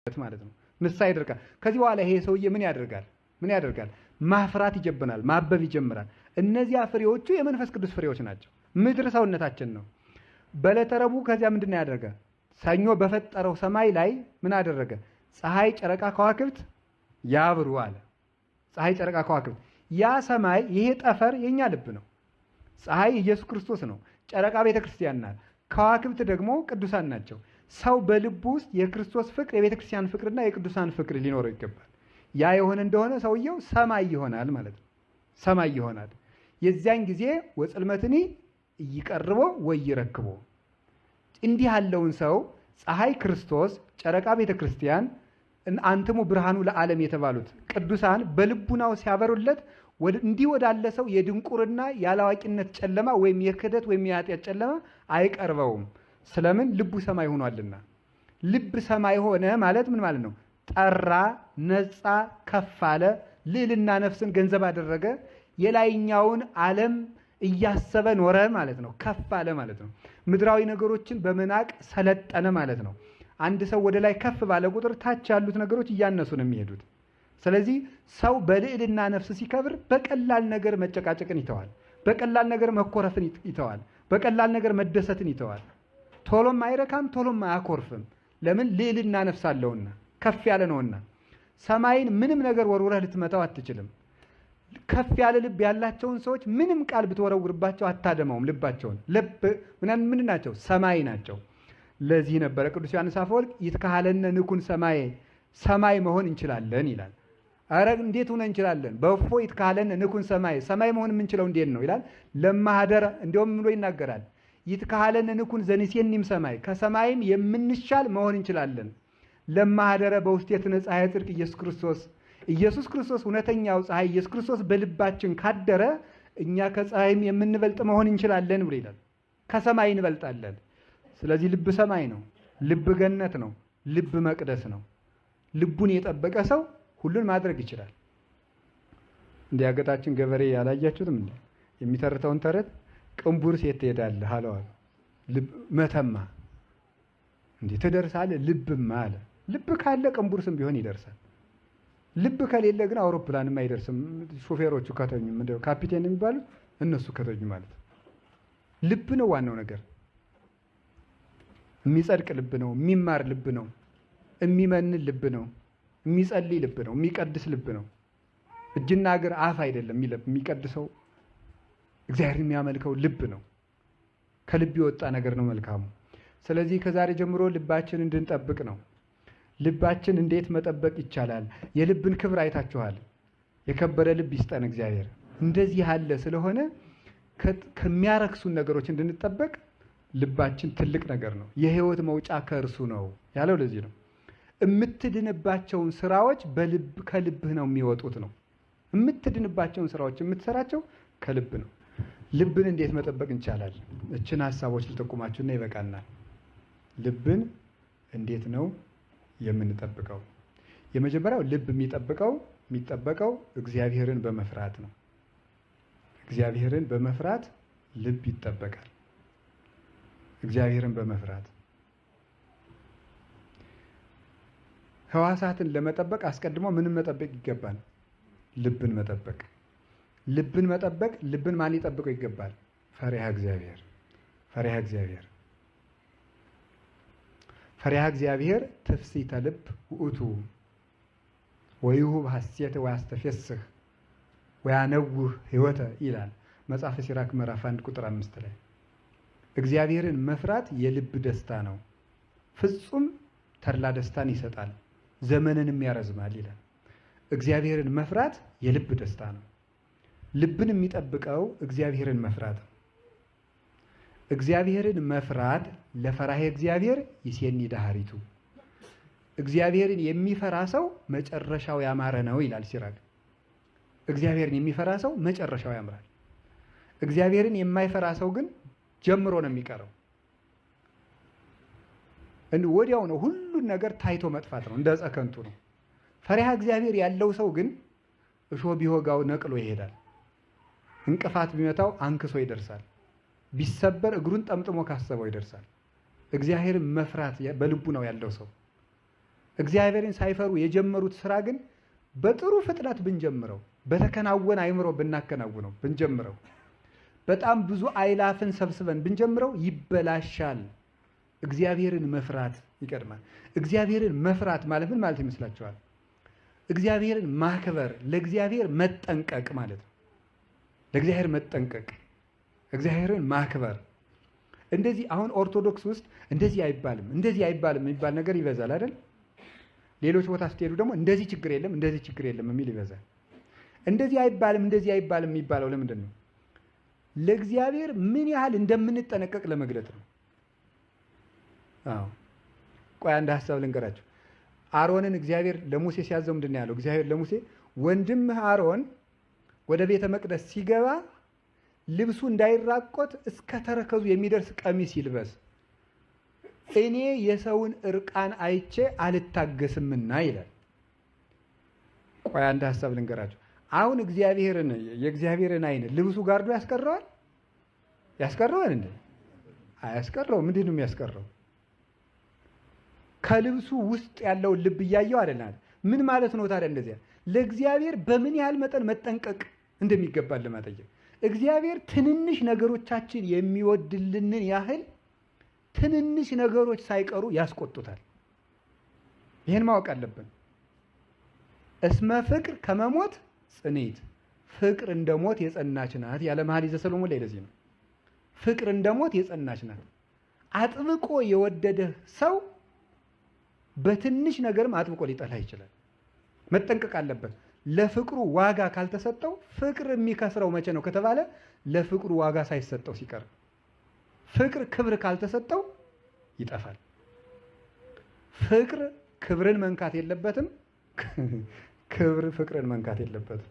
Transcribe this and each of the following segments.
ማለት ነው። ንስሐ ይደርቃል። ከዚህ በኋላ ይሄ ሰውዬ ምን ያደርጋል? ምን ያደርጋል? ማፍራት ይጀምራል፣ ማበብ ይጀምራል። እነዚያ ፍሬዎቹ የመንፈስ ቅዱስ ፍሬዎች ናቸው። ምድር ሰውነታችን ነው። በዕለተ ረቡዕ ከዚያ ምንድን ነው ያደረገ? ሰኞ በፈጠረው ሰማይ ላይ ምን አደረገ? ፀሐይ፣ ጨረቃ፣ ከዋክብት ያብሩ አለ። ፀሐይ፣ ጨረቃ፣ ከዋክብት። ያ ሰማይ ይሄ ጠፈር የኛ ልብ ነው። ፀሐይ ኢየሱስ ክርስቶስ ነው። ጨረቃ ቤተ ክርስቲያን ናት። ከዋክብት ደግሞ ቅዱሳን ናቸው። ሰው በልቡ ውስጥ የክርስቶስ ፍቅር፣ የቤተ ክርስቲያን ፍቅርና የቅዱሳን ፍቅር ሊኖረው ይገባል። ያ የሆነ እንደሆነ ሰውየው ሰማይ ይሆናል ማለት ነው። ሰማይ ይሆናል። የዚያን ጊዜ ወጽልመትኒ ኢይቀርቦ ወኢይረክቦ። እንዲህ ያለውን ሰው ፀሐይ ክርስቶስ፣ ጨረቃ ቤተ ክርስቲያን፣ አንትሙ ብርሃኑ ለዓለም የተባሉት ቅዱሳን በልቡናው ሲያበሩለት እንዲህ ወዳለ ሰው የድንቁርና የአላዋቂነት ጨለማ ወይም የክህደት ወይም የኃጢአት ጨለማ አይቀርበውም። ስለምን? ልቡ ሰማይ ሆኗልና። ልብ ሰማይ ሆነ ማለት ምን ማለት ነው? ጠራ፣ ነጻ፣ ከፍ አለ፣ ልዕልና ነፍስን ገንዘብ አደረገ። የላይኛውን ዓለም እያሰበ ኖረ ማለት ነው። ከፍ አለ ማለት ነው። ምድራዊ ነገሮችን በመናቅ ሰለጠነ ማለት ነው። አንድ ሰው ወደ ላይ ከፍ ባለ ቁጥር ታች ያሉት ነገሮች እያነሱ ነው የሚሄዱት። ስለዚህ ሰው በልዕልና ነፍስ ሲከብር በቀላል ነገር መጨቃጨቅን ይተዋል። በቀላል ነገር መኮረፍን ይተዋል። በቀላል ነገር መደሰትን ይተዋል። ቶሎም አይረካም፣ ቶሎም አያኮርፍም። ለምን? ልዕልና ነፍስ አለውና ከፍ ያለ ነውና። ሰማይን ምንም ነገር ወርውረህ ልትመታው አትችልም። ከፍ ያለ ልብ ያላቸውን ሰዎች ምንም ቃል ብትወረውርባቸው አታደማውም። ልባቸውን ልብ ምን ናቸው? ሰማይ ናቸው። ለዚህ ነበረ ቅዱስ ዮሐንስ አፈወርቅ ይትካሃለነ ንኩን ሰማይ፣ ሰማይ መሆን እንችላለን ይላል። አረ እንዴት ሆነ እንችላለን? በእፎ ይትካሃለነ ንኩን ሰማይ፣ ሰማይ መሆን የምንችለው እንዴት ነው ይላል። ለማህደረ እንዲያውም ብሎ ይናገራል። ይትካሃለነ ንኩን ዘንሴኒም ሰማይ፣ ከሰማይም የምንሻል መሆን እንችላለን። ለማህደረ በውስቴትነ ፀሐየ ጽድቅ ኢየሱስ ክርስቶስ፣ ኢየሱስ ክርስቶስ እውነተኛው ፀሐይ ኢየሱስ ክርስቶስ በልባችን ካደረ እኛ ከፀሐይም የምንበልጥ መሆን እንችላለን ብሎ ይላል። ከሰማይ እንበልጣለን። ስለዚህ ልብ ሰማይ ነው። ልብ ገነት ነው። ልብ መቅደስ ነው። ልቡን የጠበቀ ሰው ሁሉን ማድረግ ይችላል። እንደ ያገጣችን ገበሬ ያላያችሁትም እንዴ? የሚተርተውን ተረት ቅንቡር ሴት ትሄዳለህ አለዋል። መተማ እንዴ ትደርሳለህ? ልብማ አለ። ልብ ካለ ቅንቡርስም ቢሆን ይደርሳል። ልብ ከሌለ ግን አውሮፕላንም አይደርስም። ሾፌሮቹ ከተኙ፣ ምንድነው ካፒቴን የሚባሉት እነሱ ከተኙ ማለት። ልብ ነው ዋናው ነገር። የሚጸድቅ ልብ ነው፣ የሚማር ልብ ነው፣ የሚመንን ልብ ነው፣ የሚጸልይ ልብ ነው፣ የሚቀድስ ልብ ነው። እጅና እግር አፍ አይደለም የሚቀድሰው፣ እግዚአብሔር የሚያመልከው ልብ ነው። ከልብ የወጣ ነገር ነው መልካሙ። ስለዚህ ከዛሬ ጀምሮ ልባችን እንድንጠብቅ ነው። ልባችን እንዴት መጠበቅ ይቻላል? የልብን ክብር አይታችኋል። የከበረ ልብ ይስጠን እግዚአብሔር። እንደዚህ ያለ ስለሆነ ከሚያረክሱን ነገሮች እንድንጠበቅ ልባችን ትልቅ ነገር ነው። የህይወት መውጫ ከእርሱ ነው ያለው ለዚህ ነው። የምትድንባቸውን ስራዎች በልብ ከልብህ ነው የሚወጡት ነው። የምትድንባቸውን ስራዎች የምትሰራቸው ከልብ ነው። ልብን እንዴት መጠበቅ እንቻላል? እችን ሀሳቦች ልጠቁማችሁና ይበቃናል። ልብን እንዴት ነው የምንጠብቀው? የመጀመሪያው ልብ የሚጠበቀው እግዚአብሔርን በመፍራት ነው። እግዚአብሔርን በመፍራት ልብ ይጠበቃል። እግዚአብሔርን በመፍራት ህዋሳትን ለመጠበቅ አስቀድሞ ምንም መጠበቅ ይገባል? ልብን መጠበቅ። ልብን መጠበቅ ልብን ማን ሊጠብቀው ይገባል? ፈሪሃ እግዚአብሔር። ፈሪሃ እግዚአብሔር። ፈሪሃ እግዚአብሔር ትፍሲተ ልብ ውእቱ ወይሁብ ሐሴተ ወያስተፌስህ ወያነውህ ሕይወተ ይላል መጽሐፈ ሲራክ ምዕራፍ 1 ቁጥር 5 ላይ። እግዚአብሔርን መፍራት የልብ ደስታ ነው፣ ፍጹም ተድላ ደስታን ይሰጣል፣ ዘመንንም ያረዝማል ይላል። እግዚአብሔርን መፍራት የልብ ደስታ ነው። ልብን የሚጠብቀው እግዚአብሔርን መፍራት ነው። እግዚአብሔርን መፍራት ለፈራሄ እግዚአብሔር ይሴኒ ዳህሪቱ፣ እግዚአብሔርን የሚፈራ ሰው መጨረሻው ያማረ ነው ይላል ሲራክ። እግዚአብሔርን የሚፈራ ሰው መጨረሻው ያምራል። እግዚአብሔርን የማይፈራ ሰው ግን ጀምሮ ነው የሚቀረው። ወዲያው ነው ሁሉን ነገር ታይቶ መጥፋት ነው፣ እንደ ዕፀ ከንቱ ነው። ፈሪሃ እግዚአብሔር ያለው ሰው ግን እሾህ ቢወጋው ነቅሎ ይሄዳል። እንቅፋት ቢመታው አንክሶ ይደርሳል። ቢሰበር እግሩን ጠምጥሞ ካሰበው ይደርሳል። እግዚአብሔርን መፍራት በልቡ ነው ያለው ሰው። እግዚአብሔርን ሳይፈሩ የጀመሩት ስራ ግን በጥሩ ፍጥነት ብንጀምረው፣ በተከናወነ አይምሮ ብናከናውነው ብንጀምረው፣ በጣም ብዙ አይላፍን ሰብስበን ብንጀምረው ይበላሻል። እግዚአብሔርን መፍራት ይቀድማል። እግዚአብሔርን መፍራት ማለት ምን ማለት ይመስላችኋል? እግዚአብሔርን ማክበር፣ ለእግዚአብሔር መጠንቀቅ ማለት ነው። ለእግዚአብሔር መጠንቀቅ፣ እግዚአብሔርን ማክበር። እንደዚህ አሁን ኦርቶዶክስ ውስጥ እንደዚህ አይባልም፣ እንደዚህ አይባልም የሚባል ነገር ይበዛል አይደል? ሌሎች ቦታ ስትሄዱ ደግሞ እንደዚህ ችግር የለም፣ እንደዚህ ችግር የለም የሚል ይበዛል። እንደዚህ አይባልም፣ እንደዚህ አይባልም የሚባለው ለምንድን ነው? ለእግዚአብሔር ምን ያህል እንደምንጠነቀቅ ለመግለጥ ነው። አዎ ቆይ አንድ ሀሳብ ልንገራችሁ። አሮንን እግዚአብሔር ለሙሴ ሲያዘው ምንድን ነው ያለው? እግዚአብሔር ለሙሴ ወንድምህ አሮን ወደ ቤተ መቅደስ ሲገባ ልብሱ እንዳይራቆት እስከ ተረከዙ የሚደርስ ቀሚስ ይልበስ፣ እኔ የሰውን እርቃን አይቼ አልታገስምና ይላል። ቆይ አንድ ሀሳብ ልንገራችሁ። አሁን እግዚአብሔርን የእግዚአብሔርን ዓይን ልብሱ ጋርዶ ያስቀረዋል? ያስቀረዋል እንዴ? አያስቀረው። ምንድን ነው የሚያስቀረው? ከልብሱ ውስጥ ያለውን ልብ እያየው አይደለም። ምን ማለት ነው ታዲያ? እንደዚያ ለእግዚአብሔር በምን ያህል መጠን መጠንቀቅ እንደሚገባን ለማጠየቅ እግዚአብሔር ትንንሽ ነገሮቻችን የሚወድልንን ያህል ትንንሽ ነገሮች ሳይቀሩ ያስቆጡታል። ይህን ማወቅ አለብን። እስመ ፍቅር ከመሞት ጽኔት፣ ፍቅር እንደ ሞት የጸናች ናት ያለ መኃልየ ዘሰሎሞን ላይ ለዚህ ነው። ፍቅር እንደ ሞት የጸናች ናት። አጥብቆ የወደደህ ሰው በትንሽ ነገርም አጥብቆ ሊጠላ ይችላል። መጠንቀቅ አለበት። ለፍቅሩ ዋጋ ካልተሰጠው ፍቅር የሚከስረው መቼ ነው ከተባለ ለፍቅሩ ዋጋ ሳይሰጠው ሲቀር፣ ፍቅር ክብር ካልተሰጠው ይጠፋል። ፍቅር ክብርን መንካት የለበትም። ክብር ፍቅርን መንካት የለበትም።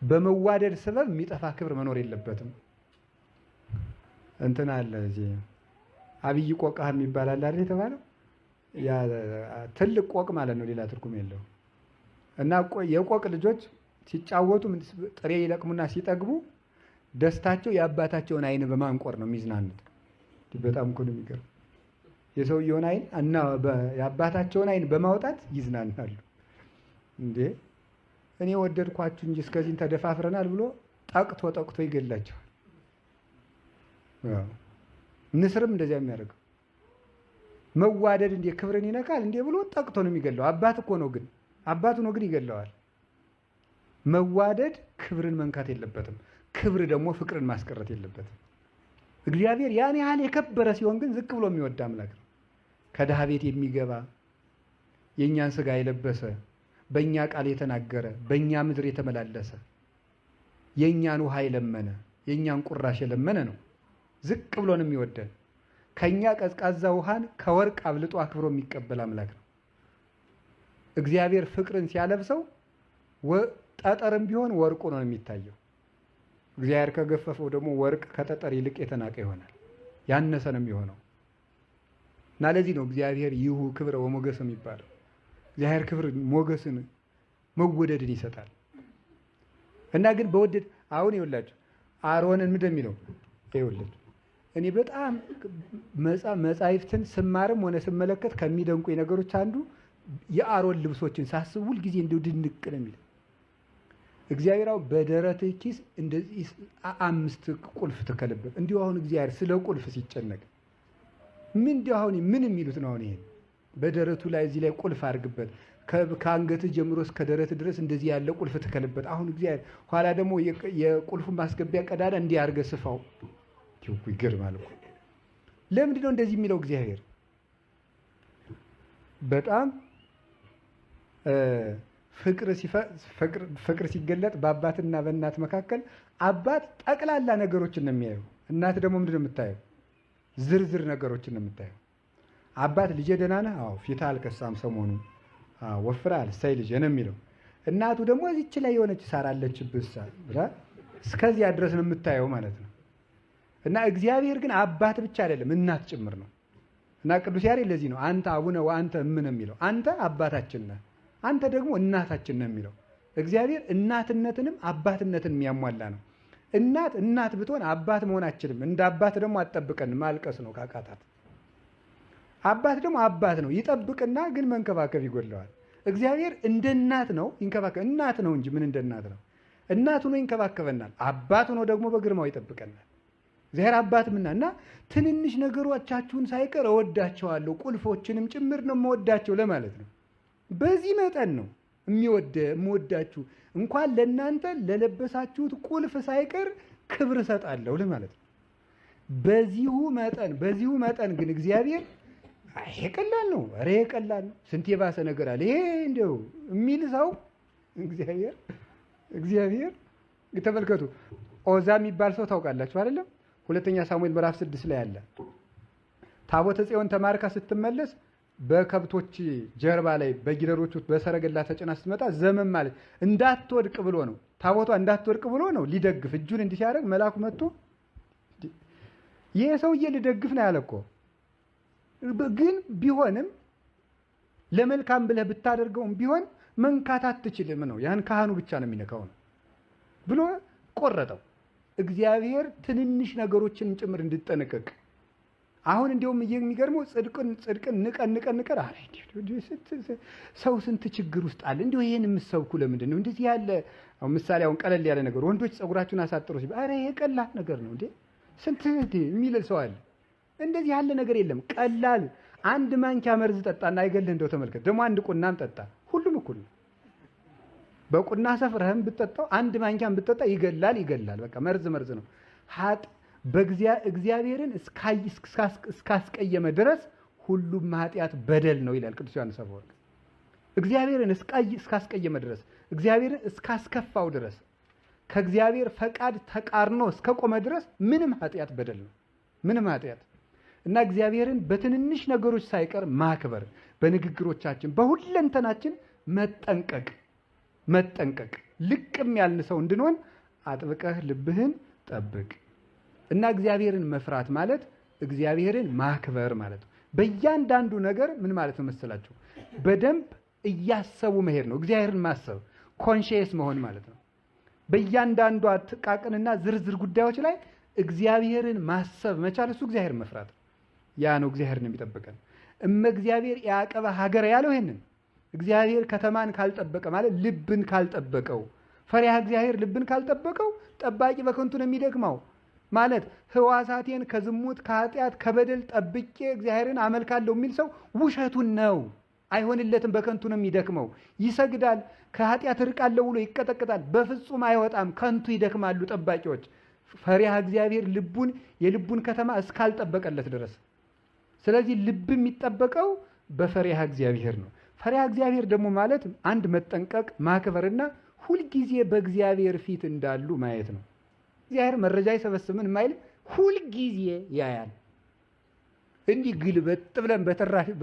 በመዋደድ ሰበብ የሚጠፋ ክብር መኖር የለበትም። እንትን አለ እዚህ አብይ ቆቃ የሚባል አለ አይደል የተባለው ያ ትልቅ ቆቅ ማለት ነው፣ ሌላ ትርጉም የለው። እና የቆቅ ልጆች ሲጫወቱ ጥሬ ይለቅሙና ሲጠግቡ ደስታቸው የአባታቸውን ዓይን በማንቆር ነው የሚዝናኑት። በጣም እኮ ነው የሚገርም። የሰውየውን ዓይን እና የአባታቸውን ዓይን በማውጣት ይዝናናሉ። እንዴ እኔ ወደድኳችሁ እንጂ እስከዚህን ተደፋፍረናል ብሎ ጠቅቶ ጠቅቶ ይገላቸዋል። ንስርም እንደዚያ የሚያደርገው መዋደድ እንዴ ክብርን ይነካል እንዴ ብሎ ጠቅቶ ነው የሚገለው። አባት እኮ ነው ግን አባቱ ነው ግን ይገለዋል። መዋደድ ክብርን መንካት የለበትም። ክብር ደግሞ ፍቅርን ማስቀረት የለበትም። እግዚአብሔር ያን ያህል የከበረ ሲሆን ግን ዝቅ ብሎ የሚወድ አምላክ ነው። ከድሃ ቤት የሚገባ የእኛን ስጋ የለበሰ በእኛ ቃል የተናገረ በእኛ ምድር የተመላለሰ የእኛን ውሃ የለመነ የእኛን ቁራሽ የለመነ ነው። ዝቅ ብሎ ነው የሚወደን። ከእኛ ቀዝቃዛ ውሃን ከወርቅ አብልጦ አክብሮ የሚቀበል አምላክ ነው። እግዚአብሔር ፍቅርን ሲያለብሰው ጠጠርም ቢሆን ወርቁ ነው የሚታየው። እግዚአብሔር ከገፈፈው ደግሞ ወርቅ ከጠጠር ይልቅ የተናቀ ይሆናል፣ ያነሰ ነው የሚሆነው። እና ለዚህ ነው እግዚአብሔር ይሁ ክብረ ወሞገስ የሚባለው። እግዚአብሔር ክብር ሞገስን፣ መወደድን ይሰጣል። እና ግን በወደድ አሁን ይኸውላችሁ አሮንን ምንድን የሚለው ይኸውላችሁ እኔ በጣም መጻሕፍትን ስማርም ሆነ ስመለከት ከሚደንቁኝ ነገሮች አንዱ የአሮን ልብሶችን ሳስብ ሁልጊዜ እንደው ድንቅ ነው የሚለው። እግዚአብሔር አሁን በደረትህ ኪስ እንደዚህ 5 ቁልፍ ትከልበት። እንዲሁ አሁን እግዚአብሔር ስለ ቁልፍ ሲጨነቅ ምን እንዲሁ አሁን ምን የሚሉት ነው? አሁን ይሄን በደረቱ ላይ እዚህ ላይ ቁልፍ አድርግበት፣ ከአንገትህ ጀምሮ እስከ ደረትህ ድረስ እንደዚህ ያለ ቁልፍ ትከልበት። አሁን እግዚአብሔር ኋላ ደግሞ የቁልፉን ማስገቢያ ቀዳዳ እንዲህ አድርገህ ስፋው። ይገርማል እኮ። ለምንድን ነው እንደዚህ የሚለው እግዚአብሔር? በጣም ፍቅር ሲገለጥ በአባትና በእናት መካከል አባት ጠቅላላ ነገሮችን ነው የሚያየው። እናት ደግሞ ምንድን ነው የምታየው? ዝርዝር ነገሮችን ነው የምታየው። አባት ልጄ ደህና ነህ? አዎ፣ ፊትህ አልከሳም ሰሞኑን፣ አዎ፣ ወፍረሃል፣ እሰይ ልጄ ነው የሚለው። እናቱ ደግሞ እዚች ላይ የሆነች ሳር አለችብህ ብላ እስከዚያ ድረስ ነው የምታየው ማለት ነው። እና እግዚአብሔር ግን አባት ብቻ አይደለም እናት ጭምር ነው። እና ቅዱስ ያሬድ ለዚህ ነው አንተ አቡነ ወአንተ እምነ የሚለው። አንተ አባታችን ነህ፣ አንተ ደግሞ እናታችን ነህ የሚለው። እግዚአብሔር እናትነትንም አባትነትን የሚያሟላ ነው። እናት እናት ብትሆን አባት መሆን አትችልም። እንደ አባት ደግሞ አትጠብቀን፣ ማልቀስ ነው ካቃታት። አባት ደግሞ አባት ነው፣ ይጠብቅና ግን መንከባከብ ይጎድለዋል። እግዚአብሔር እንደ እናት ነው ይንከባከብ። እናት ነው እንጂ ምን እንደ እናት ነው? እናት ሆኖ ይንከባከበናል። አባት ሆኖ ደግሞ በግርማው ይጠብቀናል። እግዚአብሔር አባት ምና እና ትንንሽ ነገሮቻችሁን ሳይቀር እወዳቸዋለሁ፣ ቁልፎችንም ጭምር ነው የምወዳቸው ለማለት ነው። በዚህ መጠን ነው የምወዳችሁ እንኳን ለእናንተ ለለበሳችሁት ቁልፍ ሳይቀር ክብር እሰጣለሁ ለማለት ነው። በዚሁ መጠን ግን እግዚአብሔር ይሄ ቀላል ነው፣ ኧረ ይሄ ቀላል ነው፣ ስንት የባሰ ነገር አለ ይሄ እንደው የሚል ሰው እግዚአብሔር ተመልከቱ። ኦዛ የሚባል ሰው ታውቃላችሁ አይደለም? ሁለተኛ ሳሙኤል ምዕራፍ 6 ላይ አለ። ታቦተ ጽዮን ተማርካ ስትመለስ በከብቶች ጀርባ ላይ በጊደሮቹ በሰረገላ ተጭና ስትመጣ ዘመን ማለት እንዳትወድቅ ብሎ ነው። ታቦቷ እንዳትወድቅ ብሎ ነው ሊደግፍ እጁን እንዲህ ሲያደርግ መልአኩ መጥቶ ይሄ ሰውዬ ሊደግፍ ነው ያለ እኮ። ግን ቢሆንም ለመልካም ብለህ ብታደርገውም ቢሆን መንካት አትችልም ነው። ያን ካህኑ ብቻ ነው የሚነካው ነው ብሎ ቆረጠው። እግዚአብሔር ትንንሽ ነገሮችን ጭምር እንድጠነቀቅ አሁን እንደውም የሚገርመው ጽድቅን ንቀን ንቀን ንቀን ሰው ስንት ችግር ውስጥ አለ። እንደው ይሄን የምትሰብኩ ለምንድን ነው እንደዚህ ያለ? አሁን ምሳሌ አሁን ቀለል ያለ ነገር ወንዶች ፀጉራችሁን አሳጥሩ ሲባል ኧረ ይሄ ቀላል ነገር ነው እንዴ ስንት የሚል ሰው አለ። እንደዚህ ያለ ነገር የለም። ቀላል አንድ ማንኪያ መርዝ ጠጣና አይገልህ እንደው ተመልከት። ደግሞ አንድ ቁናም ጠጣ፣ ሁሉም እኩል ነው። በቁና ሰፍረህም ብትጠጣው አንድ ማንኪያም ብትጠጣ ይገላል ይገላል። በቃ መርዝ መርዝ ነው። እግዚአብሔርን እስካስቀየመ ድረስ ሁሉም ኃጢአት በደል ነው ይላል ቅዱስ ዮሐንስ አፈወርቅ። እግዚአብሔርን እስካስቀየመ ድረስ፣ እግዚአብሔርን እስካስከፋው ድረስ፣ ከእግዚአብሔር ፈቃድ ተቃርኖ እስከቆመ ድረስ ምንም ኃጢአት በደል ነው። ምንም ኃጢአት እና እግዚአብሔርን በትንንሽ ነገሮች ሳይቀር ማክበር፣ በንግግሮቻችን በሁለንተናችን መጠንቀቅ መጠንቀቅ ልቅም ያልን ሰው እንድንሆን አጥብቀህ ልብህን ጠብቅ። እና እግዚአብሔርን መፍራት ማለት እግዚአብሔርን ማክበር ማለት ነው። በእያንዳንዱ ነገር ምን ማለት ነው መሰላችሁ? በደንብ እያሰቡ መሄድ ነው። እግዚአብሔርን ማሰብ conscious መሆን ማለት ነው። በእያንዳንዷ ጥቃቅንና ዝርዝር ጉዳዮች ላይ እግዚአብሔርን ማሰብ መቻል እሱ እግዚአብሔርን መፍራት ነው። ያ ነው እግዚአብሔርን የሚጠብቀን። እመ እግዚአብሔር ያዕቀበ ሀገረ ያለው ይሄንን እግዚአብሔር ከተማን ካልጠበቀ ማለት ልብን ካልጠበቀው፣ ፈሪሃ እግዚአብሔር ልብን ካልጠበቀው ጠባቂ በከንቱ ነው የሚደክመው። ማለት ህዋሳቴን ከዝሙት ከኃጢአት ከበደል ጠብቄ እግዚአብሔርን አመልካለሁ የሚል ሰው ውሸቱን ነው፣ አይሆንለትም። በከንቱ ነው የሚደክመው። ይሰግዳል፣ ከኃጢአት እርቃለሁ ብሎ ይቀጠቅጣል፣ በፍጹም አይወጣም። ከንቱ ይደክማሉ ጠባቂዎች፣ ፈሪሃ እግዚአብሔር ልቡን የልቡን ከተማ እስካልጠበቀለት ድረስ። ስለዚህ ልብ የሚጠበቀው በፈሪሃ እግዚአብሔር ነው። ፈሪሃ እግዚአብሔር ደግሞ ማለት አንድ መጠንቀቅ ማክበርና ሁልጊዜ በእግዚአብሔር ፊት እንዳሉ ማየት ነው። እግዚአብሔር መረጃ አይሰበስብም የማይል ሁልጊዜ ያያል። እንዲህ ግልበጥ ብለን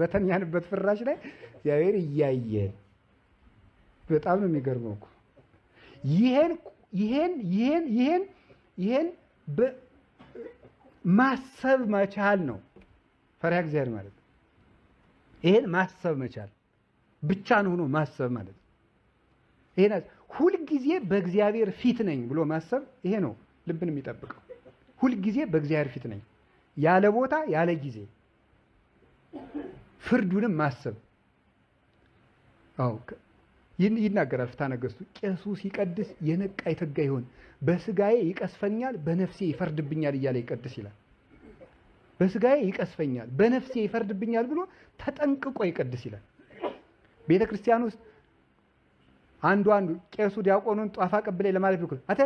በተኛንበት ፍራሽ ላይ እግዚአብሔር እያየን በጣም ነው የሚገርመው እኮ። ይሄን ይሄን ይሄን ይሄን ይሄን ማሰብ መቻል ነው ፈሪሃ እግዚአብሔር ማለት። ይሄን ማሰብ መቻል ብቻን ሆኖ ማሰብ ማለት ነው። ይሄን ሁልጊዜ በእግዚአብሔር ፊት ነኝ ብሎ ማሰብ ይሄ ነው ልብን የሚጠብቀው። ሁልጊዜ በእግዚአብሔር ፊት ነኝ ያለ ቦታ ያለ ጊዜ፣ ፍርዱንም ማሰብ። አዎ ይናገራል ፍትሐ ነገሥቱ። ቄሱ ሲቀድስ የነቃ የተጋ ይሆን፣ በስጋዬ ይቀስፈኛል በነፍሴ ይፈርድብኛል እያለ ይቀድስ ይላል። በስጋዬ ይቀስፈኛል በነፍሴ ይፈርድብኛል ብሎ ተጠንቅቆ ይቀድስ ይላል። ቤተ ክርስቲያን ውስጥ አንዱ ቄሱ ዲያቆኑን ጧፍ አቀብለኝ ለማለት ቢኩል አተ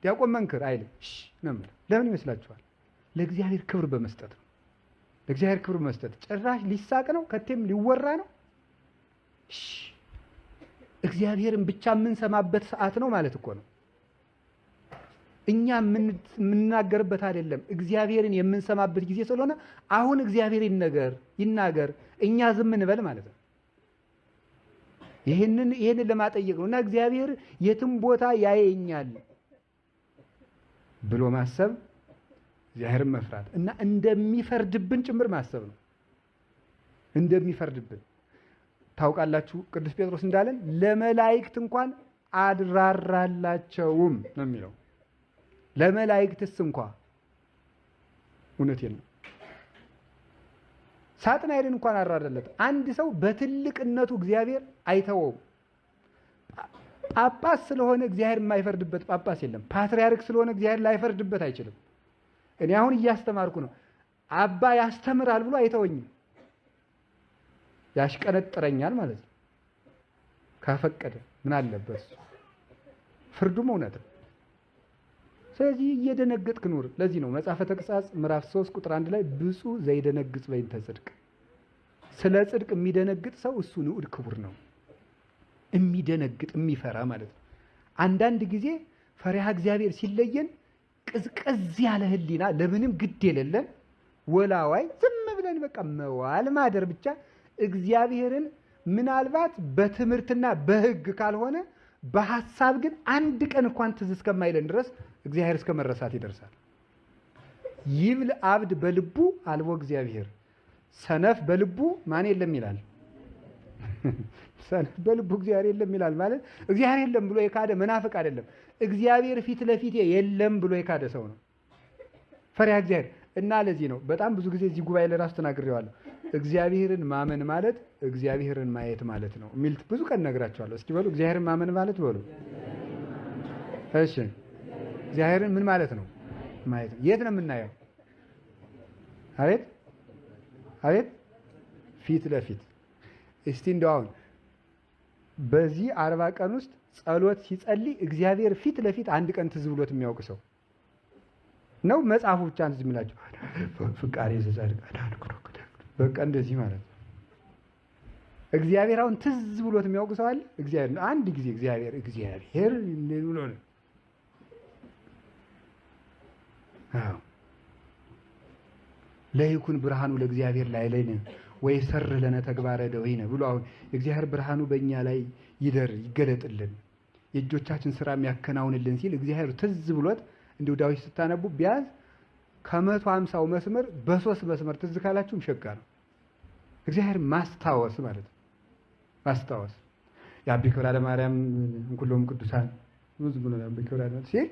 ዲያቆን መንክር አይልም። እሺ ነው የሚለው። ለምን ይመስላችኋል? ለእግዚአብሔር ክብር በመስጠት ነው። ለእግዚአብሔር ክብር በመስጠት ጭራሽ ሊሳቅ ነው፣ ከቴም ሊወራ ነው። እሺ እግዚአብሔርን ብቻ የምንሰማበት ሰዓት ነው ማለት እኮ ነው። እኛ የምንናገርበት አይደለም፣ እግዚአብሔርን የምንሰማበት ጊዜ ስለሆነ አሁን እግዚአብሔር ይናገር፣ እኛ ዝም እንበል ማለት ነው። ይሄንን ለማጠየቅ ነው። እና እግዚአብሔር የትም ቦታ ያየኛል ብሎ ማሰብ እግዚአብሔርን መፍራት እና እንደሚፈርድብን ጭምር ማሰብ ነው። እንደሚፈርድብን ታውቃላችሁ። ቅዱስ ጴጥሮስ እንዳለን ለመላእክት እንኳን አድራራላቸውም ነው የሚለው። ለመላእክትስ እንኳ እውነቴን ነው። ሳጥናኤልን እንኳን አራረለት። አንድ ሰው በትልቅነቱ እግዚአብሔር አይተወውም። ጳጳስ ስለሆነ እግዚአብሔር የማይፈርድበት ጳጳስ የለም። ፓትርያርክ ስለሆነ እግዚአብሔር ላይፈርድበት አይችልም። እኔ አሁን እያስተማርኩ ነው። አባ ያስተምራል ብሎ አይተወኝም። ያሽቀነጥረኛል ማለት ነው። ካፈቀደ ምን አለበት? ፍርዱም እውነት ነው። ስለዚህ እየደነገጥክ ኑር። ለዚህ ነው መጽሐፈ ተግሣጽ ምዕራፍ 3 ቁጥር 1 ላይ ብፁዕ ዘይደነግጽ በእንተ ጽድቅ፣ ስለ ጽድቅ የሚደነግጥ ሰው እሱ ንዑድ ክቡር ነው። የሚደነግጥ የሚፈራ ማለት ነው። አንዳንድ ጊዜ ፈሪሃ እግዚአብሔር ሲለየን ቅዝቅዝ ያለ ሕሊና ለምንም ግድ የሌለን ወላዋይ ዝም ብለን በቃ መዋል ማደር ብቻ እግዚአብሔርን ምናልባት በትምህርትና በሕግ ካልሆነ በሐሳብ ግን አንድ ቀን እንኳን ትዝ እስከማይለን ድረስ እግዚአብሔር እስከ መረሳት ይደርሳል። ይብል አብድ በልቡ አልቦ እግዚአብሔር፣ ሰነፍ በልቡ ማን የለም ይላል። ሰነፍ በልቡ እግዚአብሔር የለም ይላል ማለት እግዚአብሔር የለም ብሎ የካደ መናፍቅ አይደለም። እግዚአብሔር ፊት ለፊቴ የለም ብሎ የካደ ሰው ነው ፈሪሃ እግዚአብሔር። እና ለዚህ ነው በጣም ብዙ ጊዜ እዚህ ጉባኤ ለራሱ ተናግሬዋለሁ። እግዚአብሔርን ማመን ማለት እግዚአብሔርን ማየት ማለት ነው የሚል ብዙ ቀን እነግራቸዋለሁ። እስኪ በሉ እግዚአብሔርን ማመን ማለት በሉ። እሺ እግዚአብሔርን ምን ማለት ነው? ማየት ነው። የት ነው የምናየው? አቤት አቤት፣ ፊት ለፊት። እስቲ እንደው አሁን በዚህ 40 ቀን ውስጥ ጸሎት ሲጸልይ እግዚአብሔር ፊት ለፊት አንድ ቀን ትዝ ብሎት የሚያውቅ ሰው ነው? መጽሐፉ ብቻ ትዝ የሚላቸው ፍቃሬ ዘጻድቅ በቃ እንደዚህ ማለት ነው። እግዚአብሔር አሁን ትዝ ብሎት የሚያውቅ ሰው አለ? እግዚአብሔር አንድ ጊዜ እግዚአብሔር እግዚአብሔር ብሎ ነው። አዎ ለይኩን ብርሃኑ ለእግዚአብሔር ላዕሌነ ወይሠርሕ ለነ ተግባረ እደዊነ ብሎ አሁን እግዚአብሔር ብርሃኑ በእኛ ላይ ይደር ይገለጥልን የእጆቻችን ስራ የሚያከናውንልን ሲል እግዚአብሔር ትዝ ብሎት እንዲሁ ዳዊት ስታነቡ ቢያዝ ከ150 መስመር በ3 መስመር ትዝ ካላችሁም ሸጋ ነው። እግዚአብሔር ማስታወስ ማለት ነው። ማስታወስ የአቢ ክብራ ለማርያም እንኩሎም ቅዱሳን ብዙ ብሎ የአቢ ክብራ ሲል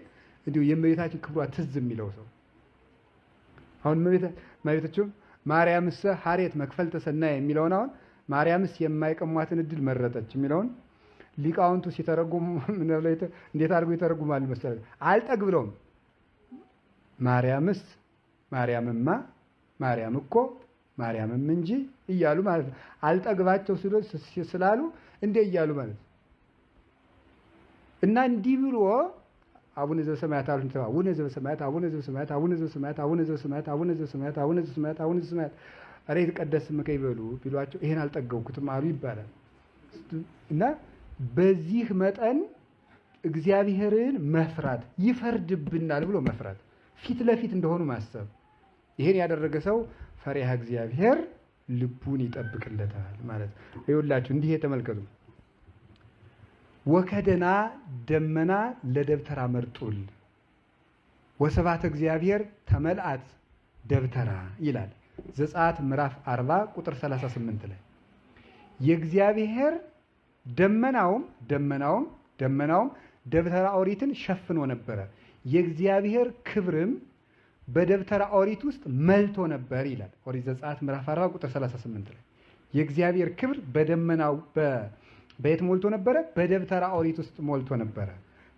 እንዲሁ የእመቤታችን ክብሯ ትዝ የሚለው ሰው አሁን እመቤታችን ማርያምስ ሐሬት መክፈልተ ሰናይ የሚለውን አሁን ማርያምስ የማይቀሟትን እድል መረጠች የሚለውን ሊቃውንቱ ሲተረጉሙ እንዴት አድርገው ይተረጉማሉ መሰለህ? አልጠግብለውም። ማርያምስ ማርያምማ ማርያም እኮ ማርያምም እንጂ እያሉ ማለት ነው። አልጠግባቸው ስላሉ እንዴ እያሉ ማለት ነው። እና እንዲህ ብሎ አቡነ ዘበሰማያት አሉ። አቡነ ዘበሰማያት አቡነ ዘበሰማያት አቡነ ዘበሰማያት አቡነ ዘበሰማያት አቡነ ዘበሰማያት አቡነ ዘበሰማያት አቡነ ዘበሰማያት ኧረ ይትቀደስ ስምከ ይበሉ ቢሏቸው ይሄን አልጠገብኩትም አሉ ይባላል። እና በዚህ መጠን እግዚአብሔርን መፍራት ይፈርድብናል ብሎ መፍራት ፊት ለፊት እንደሆኑ ማሰብ ይሄን ያደረገ ሰው ፈሪሃ እግዚአብሔር ልቡን ይጠብቅለታል ማለት ነው። ይኸውላችሁ እንዲህ የተመልከቱ። ወከደና ደመና ለደብተራ መርጡል ወስብሐተ እግዚአብሔር ተመልአት ደብተራ ይላል ዘጸአት ምዕራፍ 40 ቁጥር 38 ላይ የእግዚአብሔር ደመናውም ደመናውም ደመናውም ደብተራ ኦሪትን ሸፍኖ ነበረ፣ የእግዚአብሔር ክብርም በደብተራ ኦሪት ውስጥ መልቶ ነበር ይላል ኦሪት ዘጸአት ምዕራፍ 40 ቁጥር 38 ላይ የእግዚአብሔር ክብር በደመናው በየት ሞልቶ ነበረ? በደብተራ ኦሪት ውስጥ ሞልቶ ነበረ።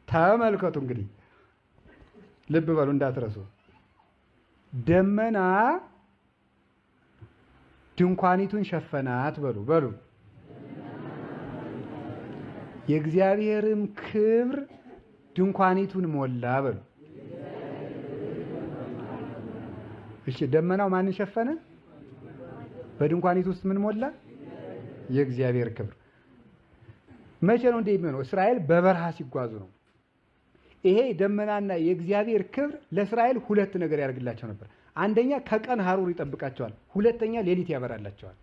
ተመልከቱ እንግዲህ ልብ በሉ እንዳትረሱ። ደመና ድንኳኒቱን ሸፈናት በሉ በሉ። የእግዚአብሔርም ክብር ድንኳኒቱን ሞላ በሉ። እሺ ደመናው ማንን ሸፈነ? በድንኳኒቱ ውስጥ ምን ሞላ? የእግዚአብሔር ክብር። መቼ ነው እንደ የሚሆነው? እስራኤል በበረሃ ሲጓዙ ነው። ይሄ ደመናና የእግዚአብሔር ክብር ለእስራኤል ሁለት ነገር ያደርግላቸው ነበር። አንደኛ ከቀን ሐሩር ይጠብቃቸዋል፣ ሁለተኛ ሌሊት ያበራላቸዋል።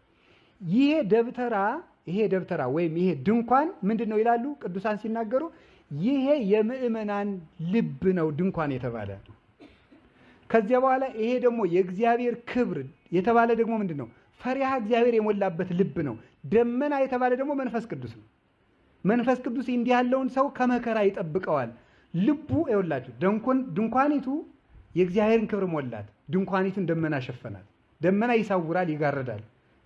ይሄ ደብተራ ወይም ይሄ ድንኳን ምንድነው ይላሉ ቅዱሳን ሲናገሩ፣ ይሄ የምእመናን ልብ ነው ድንኳን የተባለ። ከዚያ በኋላ ይሄ ደግሞ የእግዚአብሔር ክብር የተባለ ደግሞ ምንድነው? ፈሪሃ እግዚአብሔር የሞላበት ልብ ነው። ደመና የተባለ ደግሞ መንፈስ ቅዱስ ነው። መንፈስ ቅዱስ እንዲህ ያለውን ሰው ከመከራ ይጠብቀዋል። ልቡ ይኸውላችሁ ድንኳኒቱ የእግዚአብሔርን ክብር ሞላት፣ ድንኳኒቱን ደመና ሸፈናት። ደመና ይሳውራል፣ ይጋርዳል።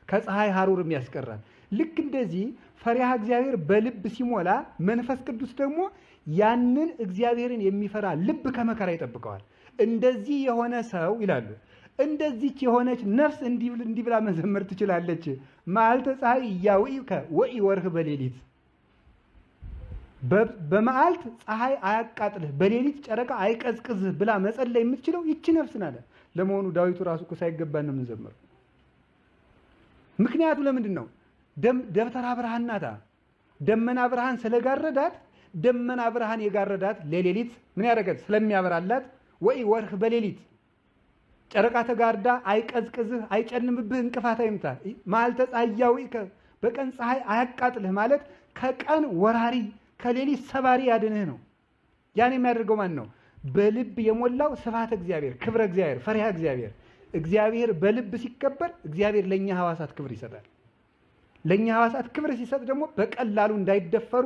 ከፀሐይ ሐሩርም ያስቀራል። ልክ እንደዚህ ፈሪሃ እግዚአብሔር በልብ ሲሞላ መንፈስ ቅዱስ ደግሞ ያንን እግዚአብሔርን የሚፈራ ልብ ከመከራ ይጠብቀዋል። እንደዚህ የሆነ ሰው ይላሉ፣ እንደዚች የሆነች ነፍስ እንዲህ ብላ መዘመር ትችላለች። መዓልተ ፀሐይ ኢያውኢከ ወኢወርህ በሌሊት፣ በመዓልት ፀሐይ አያቃጥልህ በሌሊት ጨረቃ አይቀዝቅዝህ ብላ መጸለይ የምትችለው ይቺ ነፍስ ናት። ለመሆኑ ዳዊቱ ራሱ እኮ ሳይገባን ነው የምንዘምረው። ምክንያቱ ለምንድን ነው? ደብተራ ብርሃን ናታ። ደመና ብርሃን ስለጋረዳት፣ ደመና ብርሃን የጋረዳት ለሌሊት ምን ያደርጋል? ስለሚያበራላት ወይ ወርህ በሌሊት ጨረቃ ተጋርዳ አይቀዝቅዝህ፣ አይጨልምብህ፣ እንቅፋት አይምታ። መዓልተ ፀሐይ ኢያውኢከ በቀን ፀሐይ አያቃጥልህ ማለት ከቀን ወራሪ ከሌሊት ሰባሪ ያድንህ ነው። ያን የሚያደርገው ማን ነው? በልብ የሞላው ስብሐተ እግዚአብሔር፣ ክብረ እግዚአብሔር፣ ፈሪሃ እግዚአብሔር። እግዚአብሔር በልብ ሲከበር እግዚአብሔር ለእኛ ሕዋሳት ክብር ይሰጣል። ለእኛ ሕዋሳት ክብር ሲሰጥ ደግሞ በቀላሉ እንዳይደፈሩ፣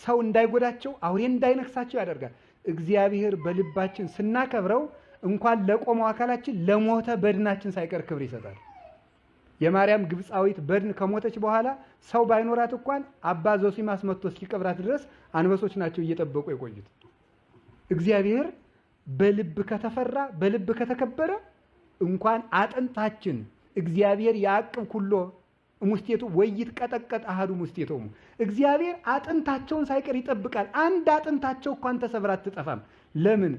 ሰው እንዳይጎዳቸው፣ አውሬ እንዳይነክሳቸው ያደርጋል። እግዚአብሔር በልባችን ስናከብረው እንኳን ለቆመው አካላችን ለሞተ በድናችን ሳይቀር ክብር ይሰጣል። የማርያም ግብፃዊት በድን ከሞተች በኋላ ሰው ባይኖራት እንኳን አባ ዞሲማስ መጥቶ እስኪቀብራት ድረስ አንበሶች ናቸው እየጠበቁ የቆዩት። እግዚአብሔር በልብ ከተፈራ፣ በልብ ከተከበረ እንኳን አጥንታችን እግዚአብሔር ያዕቅብ ኩሎ እሙስቴቱ ወይትቀጠቀጥ አሐዱ እሙስቴቶሙ፣ እግዚአብሔር አጥንታቸውን ሳይቀር ይጠብቃል። አንድ አጥንታቸው እንኳን ተሰብራ አትጠፋም። ለምን?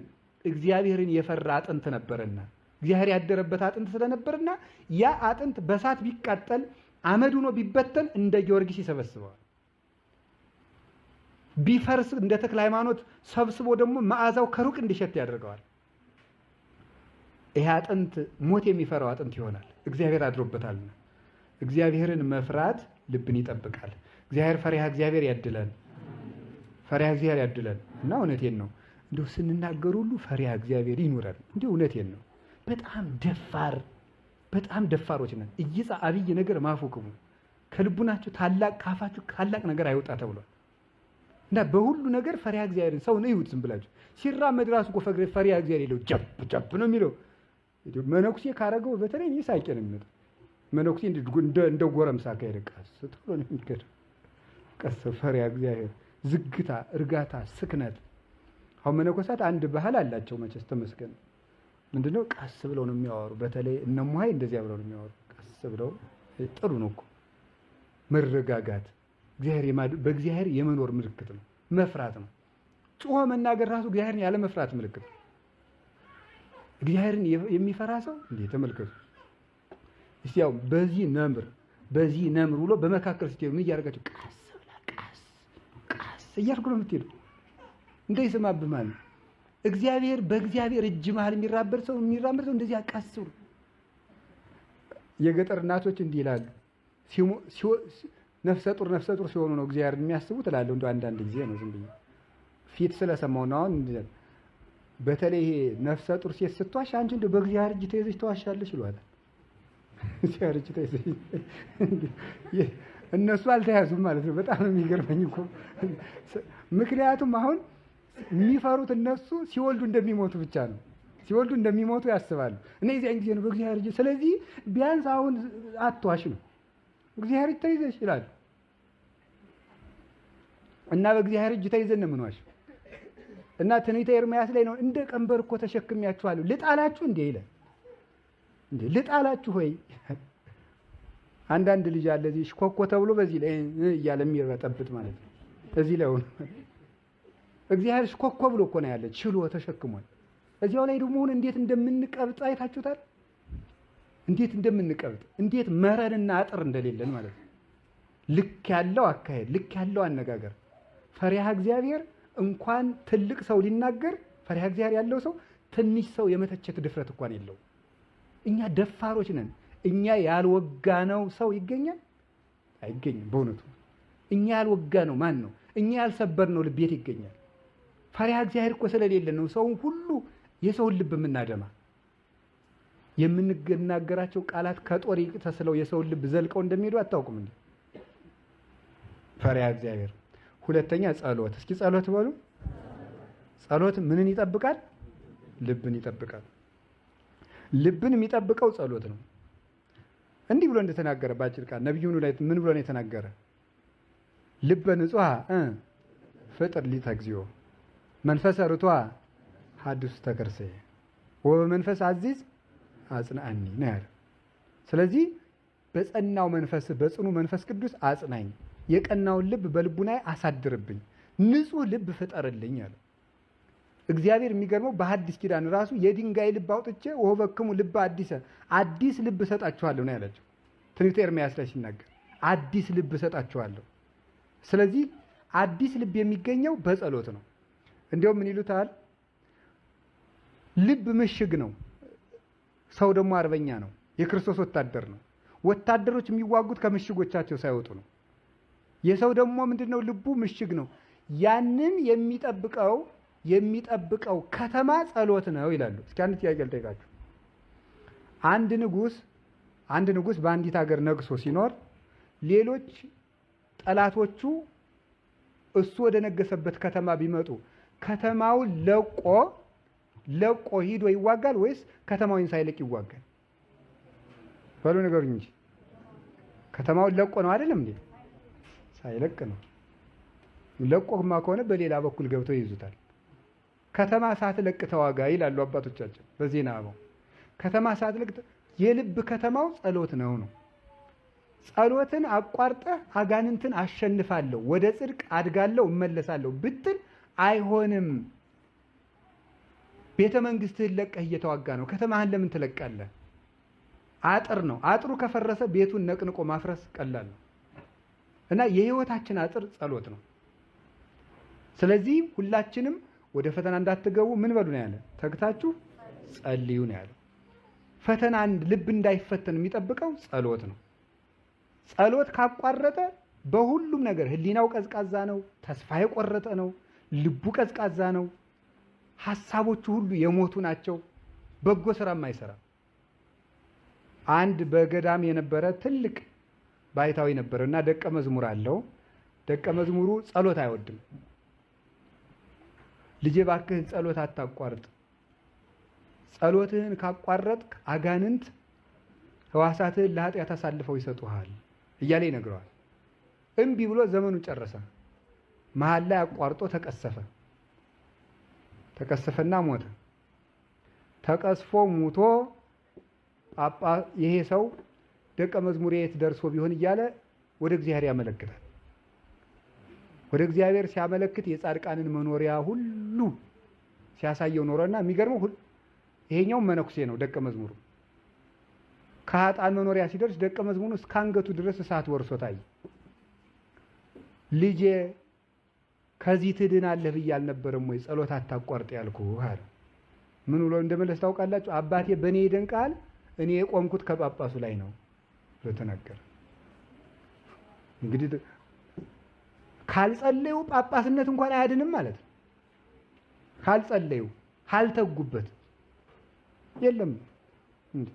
እግዚአብሔርን የፈራ አጥንት ነበርና፣ እግዚአብሔር ያደረበት አጥንት ስለነበርና ያ አጥንት በሳት ቢቃጠል አመድ ሆኖ ቢበተን እንደ ጊዮርጊስ ይሰበስበዋል። ቢፈርስ እንደ ተክለ ሃይማኖት ሰብስቦ ደግሞ መዓዛው ከሩቅ እንዲሸት ያደርገዋል። ይሄ አጥንት ሞት የሚፈራው አጥንት ይሆናል፣ እግዚአብሔር አድሮበታልና። እግዚአብሔርን መፍራት ልብን ይጠብቃል። እግዚአብሔር ፈሪሃ እግዚአብሔር ያድለን፣ ፈሪሃ እግዚአብሔር ያድለን። እና እውነቴን ነው፣ እንዲሁ ስንናገር ሁሉ ፈሪሃ እግዚአብሔር ይኑረን። እንዲሁ እውነቴን ነው። በጣም ደፋር በጣም ደፋሮች ነን። ኢይጻ አብይ ነገር ማፉክሙ፣ ከልቡናችሁ ታላቅ ካፋችሁ ታላቅ ነገር አይወጣ ተብሏል። እና በሁሉ ነገር ፈሪሃ እግዚአብሔርን ሰው ነው ይሁት ዝም ብላችሁ ሲራመድ ራሱ እኮ ፈሪሃ እግዚአብሔር የለው፣ ጀብ ጀብ ነው የሚለው። መነኩሴ ካረገው በተለይ እኔ ሳቄ ነው የሚመጣው። መነኩሴ እንደ ጎረምሳ ከሄደ ቀስ ተብሎ ነው የሚሄደው። ቀስ ፈሪሃ እግዚአብሔር፣ ዝግታ፣ እርጋታ፣ ስክነት። አሁን መነኮሳት አንድ ባህል አላቸው መቼስ ተመስገን። ምንድነው? ቀስ ብለው ነው የሚያወሩ። በተለይ እነ ሙሀይ እንደዚያ ብለው ነው የሚያወሩ። ቀስ ብለው ጥሩ ነው እኮ መረጋጋት። በእግዚአብሔር የመኖር ምልክት ነው፣ መፍራት ነው። ጮሆ መናገር ራሱ እግዚአብሔርን ያለ መፍራት ምልክት ነው። እግዚአብሔርን የሚፈራ ሰው እንዴ ተመልከቱ እስቲ ያው በዚህ ነምር በዚህ ነምር ብሎ በመካከል ስትሄዱ ምን እያደረጋችሁ ቀስ ብላ ቀስ ቀስ እያልኩ ነው የምትሄዱ። እንዳይሰማብህ ማለት ነው። እግዚአብሔር በእግዚአብሔር እጅ መሀል የሚራመድ ሰው እንደዚያ ቀስ ብሎ። የገጠር እናቶች እንዲህ ይላሉ። ነፍሰ ጡር ሲሆኑ ነው እግዚአብሔር የሚያስቡት እላለሁ። እንደው አንዳንድ ጊዜ ነው ዝም ብዬ ፊት ስለሰማሁ ነው። አሁን በተለይ ይሄ ነፍሰ ጡር ሴት ስትዋሽ አንቺ እንደው በእግዚአብሔር እጅ ተይዘሽ ተዋሻለሽ ይሏታል። እግዚአብሔር እጅ ተይዘሽ እነሱ አልተያዙም ማለት ነው። በጣም የሚገርመኝ እኮ ምክንያቱም አሁን የሚፈሩት እነሱ ሲወልዱ እንደሚሞቱ ብቻ ነው። ሲወልዱ እንደሚሞቱ ያስባሉ። እና የዚያን ጊዜ ነው በእግዚአብሔር እጅ። ስለዚህ ቢያንስ አሁን አትዋሽ ነው፣ እግዚአብሔር እጅ ተይዘሽ ይላሉ። እና በእግዚአብሔር እጅ ተይዘን ነው የምንዋሸው። እና ትንቢተ ኤርምያስ ላይ ነው እንደ ቀንበር እኮ ተሸክሜያችኋለሁ ልጣላችሁ እንዴ ይላል። እንዴ ልጣላችሁ ወይ? አንዳንድ ልጅ አለ እዚህ ሽኮኮ ተብሎ በዚህ ላይ እያለ የሚረጠብጥ ማለት ነው። እዚህ ላይ ሆኖ እግዚአብሔር ሽኮኮ ብሎ እኮ ነው ያለ ችሎ ተሸክሟል። እዚያው ላይ ደግሞ እንዴት እንደምንቀብጥ አይታችሁታል? እንዴት እንደምንቀብጥ እንዴት መረንና አጥር እንደሌለን ማለት ነው። ልክ ያለው አካሄድ፣ ልክ ያለው አነጋገር። ፈሪሃ እግዚአብሔር እንኳን ትልቅ ሰው ሊናገር ፈሪሃ እግዚአብሔር ያለው ሰው ትንሽ ሰው የመተቸት ድፍረት እንኳን የለውም። እኛ ደፋሮች ነን። እኛ ያልወጋነው ሰው ይገኛል አይገኝም? በእውነቱ እኛ ያልወጋነው ማን ነው? እኛ ያልሰበርነው ልብ የት ይገኛል? ፈሪሃ እግዚአብሔር እኮ ስለሌለን ነው ሰውን ሁሉ የሰውን ልብ የምናደማ። የምንናገራቸው ቃላት ከጦር ተስለው የሰውን ልብ ዘልቀው እንደሚሄዱ አታውቁም እንዴ? ፈሪሃ እግዚአብሔር። ሁለተኛ ጸሎት። እስኪ ጸሎት በሉ። ጸሎት ምንን ይጠብቃል? ልብን ይጠብቃል። ልብን የሚጠብቀው ጸሎት ነው። እንዲህ ብሎ እንደተናገረ በአጭር ቃል ነቢዩ ላይ ምን ብሎ ነው የተናገረ? ልበ ንጹሐ ፍጥር ሊተ እግዚኦ መንፈሰ ርቱዐ ሐድስ ተከርሴ ወበመንፈስ አዚዝ አጽንአኒ ነው ያለው። ስለዚህ በጸናው መንፈስ በጽኑ መንፈስ ቅዱስ አጽናኝ፣ የቀናውን ልብ በልቡናዬ አሳድርብኝ፣ ንጹህ ልብ ፍጠርልኝ አለው። እግዚአብሔር የሚገርመው በሐዲስ ኪዳን ራሱ የድንጋይ ልብ አውጥቼ ወበክሙ ልበ አዲሰ አዲስ ልብ እሰጣችኋለሁ ነው ያላቸው። ትንቢተ ኤርምያስ ላይ ሲናገር አዲስ ልብ እሰጣችኋለሁ። ስለዚህ አዲስ ልብ የሚገኘው በጸሎት ነው። እንዲያውም ምን ይሉታል? ልብ ምሽግ ነው፣ ሰው ደግሞ አርበኛ ነው፣ የክርስቶስ ወታደር ነው። ወታደሮች የሚዋጉት ከምሽጎቻቸው ሳይወጡ ነው። የሰው ደግሞ ምንድነው? ልቡ ምሽግ ነው። ያንን የሚጠብቀው ከተማ ጸሎት ነው ይላሉ። እስኪ አንድ ጥያቄ ልጠይቃችሁ። አንድ ንጉስ በአንዲት ሀገር ነግሶ ሲኖር ሌሎች ጠላቶቹ እሱ ወደ ነገሰበት ከተማ ቢመጡ ከተማውን ለቆ ሂዶ ይዋጋል ወይስ ከተማውን ሳይለቅ ይዋጋል? በሉ ንገሩኝ እንጂ። ከተማውን ለቆ ነው አይደለም እንዴ? ሳይለቅ ነው። ለቆማ ከሆነ በሌላ በኩል ገብተው ይይዙታል። ከተማ ሳትለቅ ተዋጋ ይላሉ አባቶቻችን በዜና አበው። ከተማ ሳትለቅ የልብ ከተማው ጸሎት ነው ነው። ጸሎትን አቋርጠህ አጋንንትን አሸንፋለሁ፣ ወደ ጽድቅ አድጋለሁ፣ እመለሳለሁ ብትል አይሆንም። ቤተ መንግስትህን ለቀህ እየተዋጋ ነው። ከተማህን ለምን ትለቃለህ? አጥር ነው። አጥሩ ከፈረሰ ቤቱን ነቅንቆ ማፍረስ ቀላል ነው። እና የህይወታችን አጥር ጸሎት ነው። ስለዚህ ሁላችንም ወደ ፈተና እንዳትገቡ ምን በሉ ነው ያለ? ተግታችሁ ጸልዩ ነው ያለው። ፈተና ልብ እንዳይፈተን የሚጠብቀው ጸሎት ነው። ጸሎት ካቋረጠ በሁሉም ነገር ህሊናው ቀዝቃዛ ነው፣ ተስፋ የቆረጠ ነው፣ ልቡ ቀዝቃዛ ነው፣ ሐሳቦቹ ሁሉ የሞቱ ናቸው፣ በጎ ስራም አይሰራም። አንድ በገዳም የነበረ ትልቅ ባይታዊ ነበረና ደቀ መዝሙር አለው። ደቀ መዝሙሩ ጸሎት አይወድም። ልጄ እባክህን ጸሎት አታቋርጥ፣ ጸሎትህን ካቋረጥክ አጋንንት ህዋሳትህን ለኃጢአት አሳልፈው ይሰጡሃል እያለ ይነግረዋል። እምቢ ብሎ ዘመኑን ጨረሰ። መሃል ላይ አቋርጦ ተቀሰፈ። ተቀሰፈና ሞተ። ተቀስፎ ሙቶ ይሄ ሰው ደቀ መዝሙሬ የት ደርሶ ቢሆን እያለ ወደ እግዚአብሔር ያመለክታል። ወደ እግዚአብሔር ሲያመለክት የጻድቃንን መኖሪያ ሁሉ ሲያሳየው ኖረና የሚገርመው ይሄኛው መነኩሴ ነው ደቀ መዝሙሩ። ከኃጥአን መኖሪያ ሲደርስ ደቀ መዝሙሩ እስከ አንገቱ ድረስ እሳት ወርሶ ታየ። ልጄ ከዚህ ትድናለህ ብዬ አልነበረም ወይ ጸሎት አታቋርጥ ያልኩህ አለ። ምን ብሎ እንደመለስ ታውቃላችሁ? አባቴ በእኔ ይደንቃል፣ እኔ የቆምኩት ከጳጳሱ ላይ ነው ብሎ ተናገረ። እንግዲህ ካልጸለዩ ጳጳስነት እንኳን አያድንም ማለት ነው። ካልጸለዩ ካልተጉበት የለም እንዴ።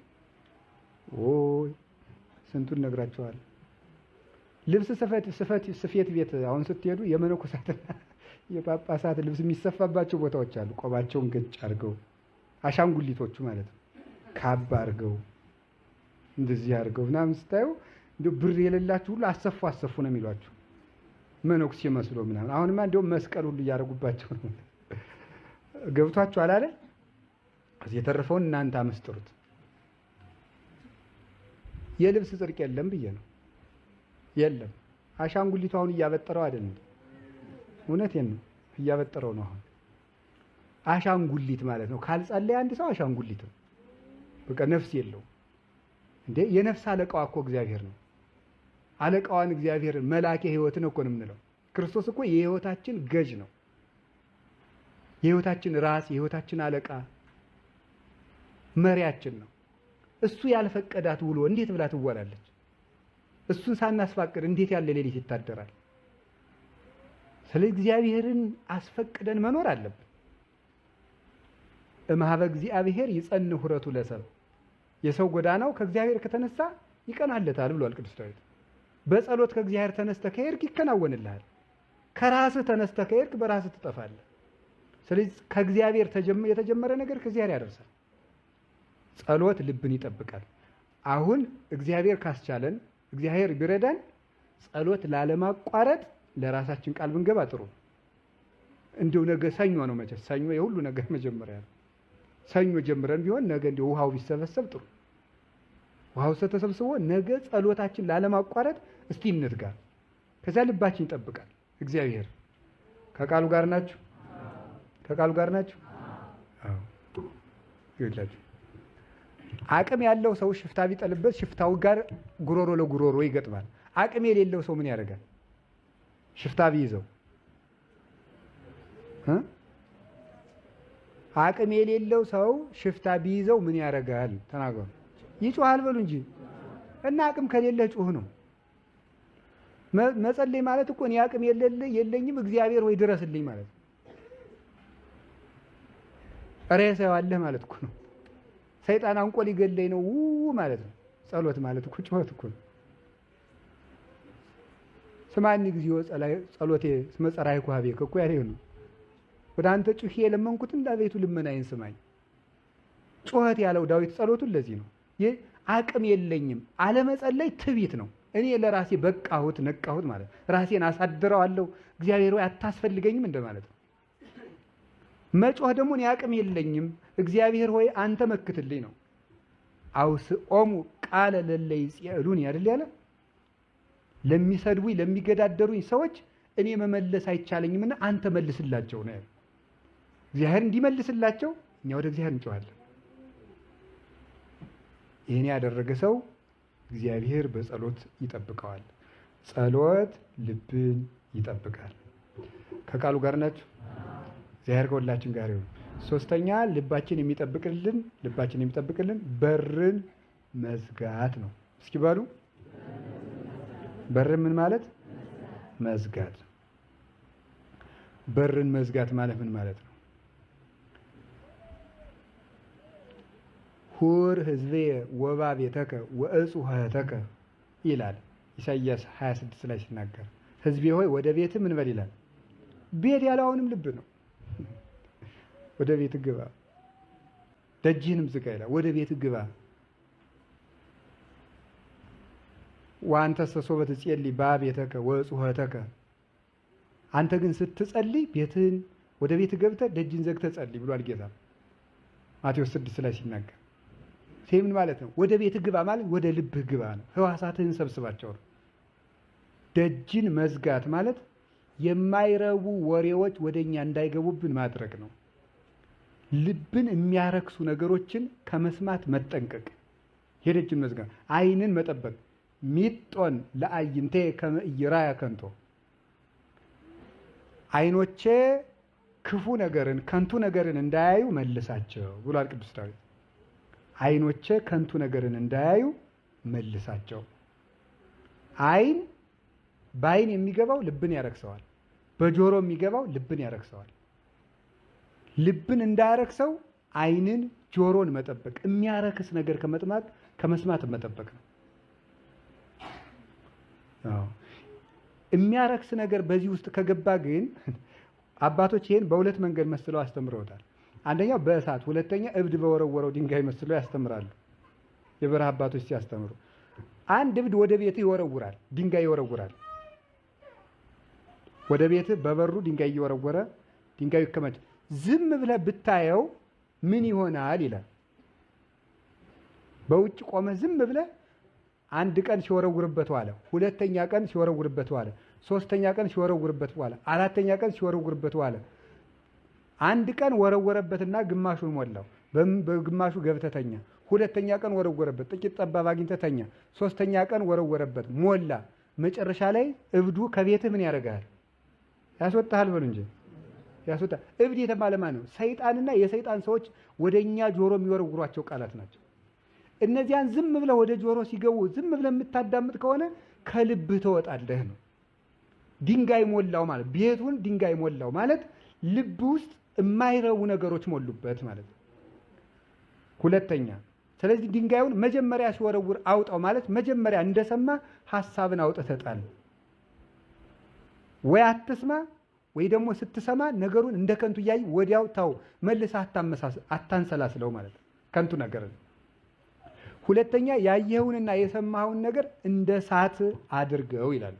ኦይ ስንቱን ነግራቸዋል። ልብስ ስፌት ቤት አሁን ስትሄዱ የመነኮሳትና የጳጳሳት ልብስ የሚሰፋባቸው ቦታዎች አሉ። ቆባቸውን ገጭ አድርገው አሻንጉሊቶቹ ማለት ነው፣ ካባ አድርገው እንደዚህ አድርገው ምናምን ስታዩ እንደው ብር የሌላችሁ ሁሉ አሰፉ አሰፉ ነው የሚሏችሁ፣ መነኩሴ መስሎ ምናምን። አሁንማ እንደው መስቀል ሁሉ እያደረጉባቸው ነው። ገብቷችኋል አይደል? ከዚህ የተረፈውን እናንተ አመስጥሩት። የልብስ ጽድቅ የለም ብዬ ነው። የለም አሻንጉሊቱ አሁን እያበጠረው አይደል? እውነቴን ነው፣ እያበጠረው ነው አሁን። አሻንጉሊት ማለት ነው። ካልጸለየ አንድ ሰው አሻንጉሊት ነው፣ በቃ ነፍስ የለውም። እንዴ የነፍስ አለቃዋ እኮ እግዚአብሔር ነው። አለቃዋን እግዚአብሔር መላኬ ሕይወትን እኮ ነው የምንለው። ክርስቶስ እኮ የሕይወታችን ገዥ ነው፣ የሕይወታችን ራስ፣ የሕይወታችን አለቃ፣ መሪያችን ነው። እሱ ያልፈቀዳት ውሎ እንዴት ብላ ትዋላለች? እሱን ሳናስፋቅድ እንዴት ያለ ሌሊት ይታደራል? ስለዚህ እግዚአብሔርን አስፈቅደን መኖር አለብን። እምኀበ እግዚአብሔር ይጸንዕ ኅረቱ ለሰብእ፣ የሰው ጎዳናው ከእግዚአብሔር ከተነሳ ይቀናለታል ብሏል ቅዱስ ዳዊት። በጸሎት ከእግዚአብሔር ተነስተህ ከሄድክ ይከናወንልሃል። ከራስህ ተነስተህ ከሄድክ በራስህ ትጠፋለህ። ስለዚህ ከእግዚአብሔር የተጀመረ ነገር ከእግዚአብሔር ያደርሳል። ጸሎት ልብን ይጠብቃል። አሁን እግዚአብሔር ካስቻለን እግዚአብሔር ቢረዳን ጸሎት ላለማቋረጥ ለራሳችን ቃል ብንገባ ጥሩ። እንደው ነገ ሰኞ ነው መቼስ፣ ሰኞ የሁሉ ነገር መጀመሪያ ነው። ሰኞ ጀምረን ቢሆን ነገ እንደው ውሃው ቢሰበሰብ ጥሩ። ውሃው ተሰብስቦ ነገ ጸሎታችን ላለማቋረጥ እስቲ እንትጋ። ከዚያ ልባችን ይጠብቃል እግዚአብሔር። ከቃሉ ጋር ናችሁ? ከቃሉ ጋር ናችሁ? አዎ። ይኸውላችሁ አቅም ያለው ሰው ሽፍታ ቢጠልበት ሽፍታው ጋር ጉሮሮ ለጉሮሮ ይገጥማል። አቅም የሌለው ሰው ምን ያደርጋል? ሽፍታ ቢይዘው አቅም የሌለው ሰው ሽፍታ ቢይዘው ምን ያደርጋል? ተናገሩ። ይጮሃል በሉ እንጂ። እና አቅም ከሌለህ ጩህ ነው። መጸለይ ማለት እኮ እኔ አቅም የለኝም እግዚአብሔር ወይ ድረስልኝ ማለት ነው። ሬሳው አለህ ማለት እኮ ነው። ሰይጣን አንቆ ሊገለኝ ነው ማለት ነው። ጸሎት ማለት እኮ ጩኸት እኮ ነው። ስማኒ እግዚኦ ጸሎቴ እስመ ጸራይኩ ኀቤከ እኮ ያለው ነው። ወደ አንተ ጩሄ የለመንኩትን አቤቱ ልመናዬን ስማኝ። ጩኸት ያለው ዳዊት ጸሎቱን ለዚህ ነው። አቅም የለኝም አለመጸለይ ትዕቢት ነው። እኔ ለራሴ በቃሁት ነቃሁት ማለት ራሴን አሳድረዋለሁ እግዚአብሔር ወይ አታስፈልገኝም እንደማለት ነው። መጮህ ደግሞ እኔ አቅም የለኝም እግዚአብሔር ሆይ አንተ መክትልኝ ነው። አውስኦሙ ቃለ ለለ ይጽእሉኒ አይደል ያለ? ለሚሰድቡኝ ለሚገዳደሩኝ ሰዎች እኔ መመለስ አይቻለኝምና አንተ መልስላቸው ነው ያለው። እግዚአብሔር እንዲመልስላቸው እኛ ወደ እግዚአብሔር እንጮሃለን። ይሄን ያደረገ ሰው እግዚአብሔር በጸሎት ይጠብቀዋል። ጸሎት ልብን ይጠብቃል። ከቃሉ ጋር ናችሁ? እግዚአብሔር ከሁላችን ጋር ይሁን። ሶስተኛ ልባችን የሚጠብቅልን በርን መዝጋት ነው። እስኪ በሉ በርን ምን ማለት? መዝጋት። በርን መዝጋት ማለት ምን ማለት ነው? ሁር ህዝቤ ወባ ቤተከ ወእጹ ኆኅተከ ይላል ኢሳይያስ 26 ላይ ሲናገር፣ ህዝቤ ሆይ ወደ ቤትህ ምን በል ይላል። ቤት ያለው አሁንም ልብ ነው። ወደ ቤት ግባ፣ ደጅህንም ዝጋ ይላል። ወደ ቤት ግባ። ወአንተሰ ሶበ ትጼልይ ባቤተከ ወእጹ ኆኅተከ፣ አንተ ግን ስትጸልይ ቤትህን ወደ ቤት ገብተህ ደጅን ዘግተህ ጸልይ ብሏል ጌታ ማቴዎስ 6 ላይ ሲናገር። ይሄ ምን ማለት ነው? ወደ ቤት ግባ ማለት ወደ ልብህ ግባ ነው። ህዋሳትህን ሰብስባቸው ነው። ደጅን መዝጋት ማለት የማይረቡ ወሬዎች ወደኛ እንዳይገቡብን ማድረግ ነው። ልብን የሚያረክሱ ነገሮችን ከመስማት መጠንቀቅ፣ የደጅን መዝጋት፣ ዓይንን መጠበቅ። ሚጦን ለአይንቴ ከመ ኢይራያ ከንቶ፣ ዓይኖቼ ክፉ ነገርን ከንቱ ነገርን እንዳያዩ መልሳቸው ብሏል ቅዱስ ዳዊት። ዓይኖቼ ከንቱ ነገርን እንዳያዩ መልሳቸው። ዓይን በዓይን የሚገባው ልብን ያረክሰዋል። በጆሮ የሚገባው ልብን ያረክሰዋል። ልብን እንዳያረክሰው ዓይንን ጆሮን መጠበቅ፣ የሚያረክስ ነገር ከመስማት መጠበቅ ነው። አዎ የሚያረክስ ነገር በዚህ ውስጥ ከገባ ግን አባቶች ይሄን በሁለት መንገድ መስለው አስተምረውታል። አንደኛው በእሳት፣ ሁለተኛ እብድ በወረወረው ድንጋይ መስለው ያስተምራሉ። የበረሃ አባቶች ሲያስተምሩ አንድ እብድ ወደ ቤትህ ይወረውራል፣ ድንጋይ ይወረውራል። ወደ ቤትህ በበሩ ድንጋይ እየወረወረ ድንጋዩ ይከማቻል። ዝም ብለህ ብታየው ምን ይሆናል ይላል። በውጭ ቆመህ ዝም ብለህ አንድ ቀን ሲወረውርበት ዋለ፣ ሁለተኛ ቀን ሲወረውርበት ዋለ፣ ሶስተኛ ቀን ሲወረውርበት ዋለ፣ አራተኛ ቀን ሲወረውርበት ዋለ። አንድ ቀን ወረወረበትና ግማሹን ሞላው፣ በግማሹ ገብተህ ተኛ። ሁለተኛ ቀን ወረወረበት፣ ጥቂት ጠባብ አግኝተህ ተኛ። ሶስተኛ ቀን ወረወረበት፣ ሞላ። መጨረሻ ላይ እብዱ ከቤትህ ምን ያደርግሃል? ያስወጣሃል። በሉ እንጂ ያስወጣል። እብድ የተባለ ማን ነው? ሰይጣንና የሰይጣን ሰዎች ወደኛ ጆሮ የሚወረውሯቸው ቃላት ናቸው። እነዚያን ዝም ብለህ ወደ ጆሮ ሲገቡ ዝም ብለህ የምታዳምጥ ከሆነ ከልብህ ትወጣለህ ነው። ድንጋይ ሞላው ማለት ቤቱን ድንጋይ ሞላው ማለት ልብ ውስጥ የማይረቡ ነገሮች ሞሉበት ማለት ነው። ሁለተኛ፣ ስለዚህ ድንጋዩን መጀመሪያ ሲወረውር አውጣው ማለት መጀመሪያ እንደሰማ ሐሳብን አውጥተህ ጣል። ወይ አትስማ ወይ ደግሞ ስትሰማ ነገሩን እንደ ከንቱ እያይ ወዲያው ታው መልሰህ አታንሰላስለው ማለት ነው። ከንቱ ነገር ነው። ሁለተኛ ያየኸውን የሰማኸውን ነገር እንደ እሳት አድርገው ይላሉ።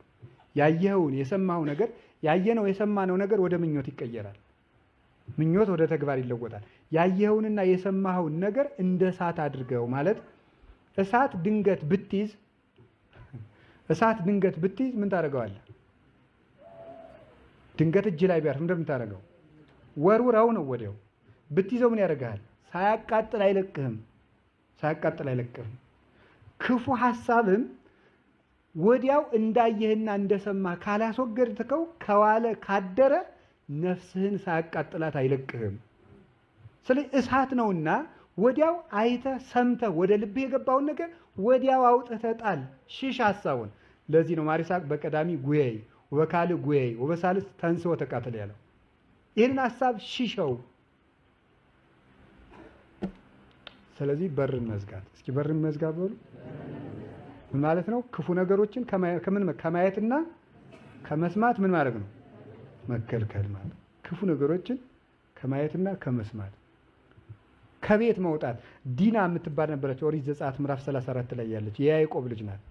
ያየኸውን የሰማኸው ነገር ያየነው የሰማነው ነገር ወደ ምኞት ይቀየራል። ምኞት ወደ ተግባር ይለወጣል። ያየኸውንና የሰማኸውን ነገር እንደ እሳት አድርገው ማለት እሳት ድንገት ብትይዝ እሳት ድንገት ብትይዝ ምን ታደርገዋለህ? ድንገት እጅ ላይ ቢያርፍ እንደምታደርገው ወርውረው ነው ወዲያው። ብትይዘው ምን ያደርግሃል? ሳያቃጥል አይለቅህም። ሳያቃጥል አይለቅህም። ክፉ ሐሳብም ወዲያው እንዳየህና እንደሰማህ ካላስወገድከው ከዋለ ካደረ ነፍስህን ሳያቃጥላት አይለቅህም። ስለዚህ እሳት ነውና ወዲያው አይተህ ሰምተህ ወደ ልብህ የገባውን ነገር ወዲያው አውጥተህ ጣል፣ ሽሽ ሐሳቡን። ለዚህ ነው ማር ይስሐቅ በቀዳሚ ጉየይ ወበካልእ ጉየይ ወበሳልስ ተንሥእ ወተቃተል ያለው። ይህንን ሐሳብ ሽሸው። ስለዚህ በርን መዝጋት። እስኪ በርን መዝጋት በሉ። ምን ማለት ነው? ክፉ ነገሮችን ከምን ከማየትና ከመስማት ምን ማድረግ ነው? መከልከል ማለት። ክፉ ነገሮችን ከማየትና ከመስማት ከቤት መውጣት። ዲና የምትባል ነበረች ኦሪት ዘጸአት ምዕራፍ 34 ላይ ያለች የያዕቆብ ልጅ ናት።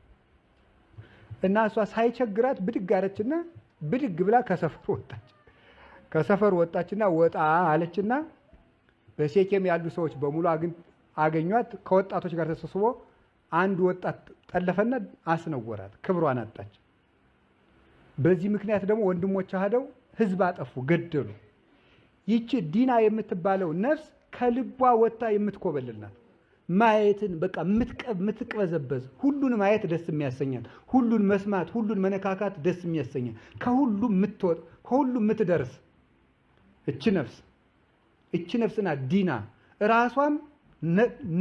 እና እሷ ሳይቸግራት ብድግ አለችና ብድግ ብላ ከሰፈር ወጣች። ከሰፈር ወጣችና ወጣ አለችና በሴኬም ያሉ ሰዎች በሙሉ አገኟት። ከወጣቶች ጋር ተሰብስቦ አንድ ወጣት ጠለፈና አስነወራት፣ ክብሯን አጣች። በዚህ ምክንያት ደግሞ ወንድሞቿ ሄደው ሕዝብ አጠፉ፣ ገደሉ። ይቺ ዲና የምትባለው ነፍስ ከልቧ ወጥታ የምትኮበልል ናት። ማየትን በቃ የምትቅበዘበዝ፣ ሁሉን ማየት ደስ የሚያሰኛት፣ ሁሉን መስማት፣ ሁሉን መነካካት ደስ የሚያሰኛት፣ ከሁሉም የምትወጥ ከሁሉም የምትደርስ እቺ ነፍስ እቺ ነፍስ ናት ዲና። ራሷም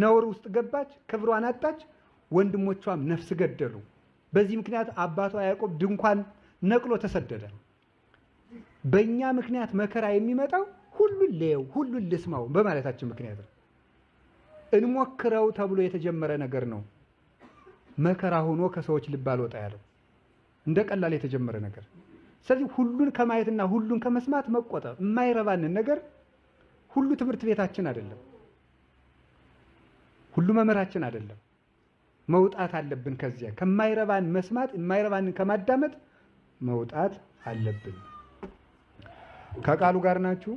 ነውር ውስጥ ገባች፣ ክብሯን አጣች። ወንድሞቿም ነፍስ ገደሉ። በዚህ ምክንያት አባቷ ያዕቆብ ድንኳን ነቅሎ ተሰደደ። በእኛ ምክንያት መከራ የሚመጣው ሁሉን ልየው ሁሉን ልስማው በማለታችን ምክንያት ነው። እንሞክረው ተብሎ የተጀመረ ነገር ነው መከራ ሆኖ ከሰዎች ልብ አልወጣ ያለው እንደ ቀላል የተጀመረ ነገር። ስለዚህ ሁሉን ከማየትና ሁሉን ከመስማት መቆጠብ፣ የማይረባንን ነገር ሁሉ ትምህርት ቤታችን አይደለም፣ ሁሉ መምህራችን አይደለም። መውጣት አለብን። ከዚያ ከማይረባን መስማት የማይረባንን ከማዳመጥ መውጣት አለብን። ከቃሉ ጋር ናችሁ።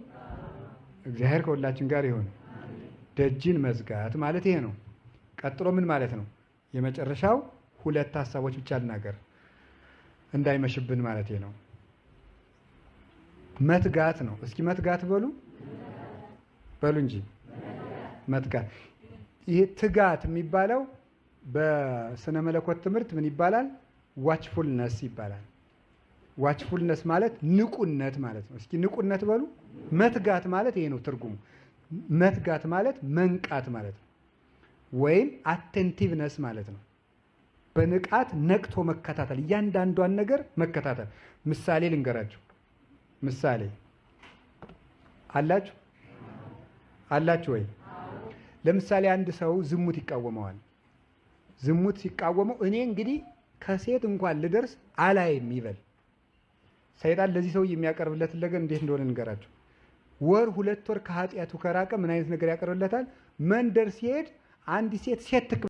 እግዚአብሔር ከሁላችን ጋር ይሁን። ደጅን መዝጋት ማለት ይሄ ነው። ቀጥሎ ምን ማለት ነው? የመጨረሻው ሁለት ሀሳቦች ብቻ ልናገር እንዳይመሽብን ማለት ነው። መትጋት ነው። እስኪ መትጋት በሉ በሉ እንጂ መትጋት። ይሄ ትጋት የሚባለው በስነ መለኮት ትምህርት ምን ይባላል? Watchfulness ይባላል። Watchfulness ማለት ንቁነት ማለት ነው። እስኪ ንቁነት በሉ። መትጋት ማለት ይሄ ነው ትርጉሙ። መትጋት ማለት መንቃት ማለት ነው፣ ወይም attentiveness ማለት ነው። በንቃት ነቅቶ መከታተል፣ እያንዳንዷን ነገር መከታተል። ምሳሌ ልንገራችሁ። ምሳሌ አላችሁ አላችሁ ወይ? ለምሳሌ አንድ ሰው ዝሙት ይቃወመዋል። ዝሙት ሲቃወመው እኔ እንግዲህ ከሴት እንኳን ልደርስ አላይም ይበል። ሰይጣን ለዚህ ሰው የሚያቀርብለትን ነገር እንዴት እንደሆነ ልንገራችሁ። ወር 2 ወር ከኃጢአቱ ከራቀ ምን አይነት ነገር ያቀርብለታል? መንደር ሲሄድ አንዲት ሴት ሴት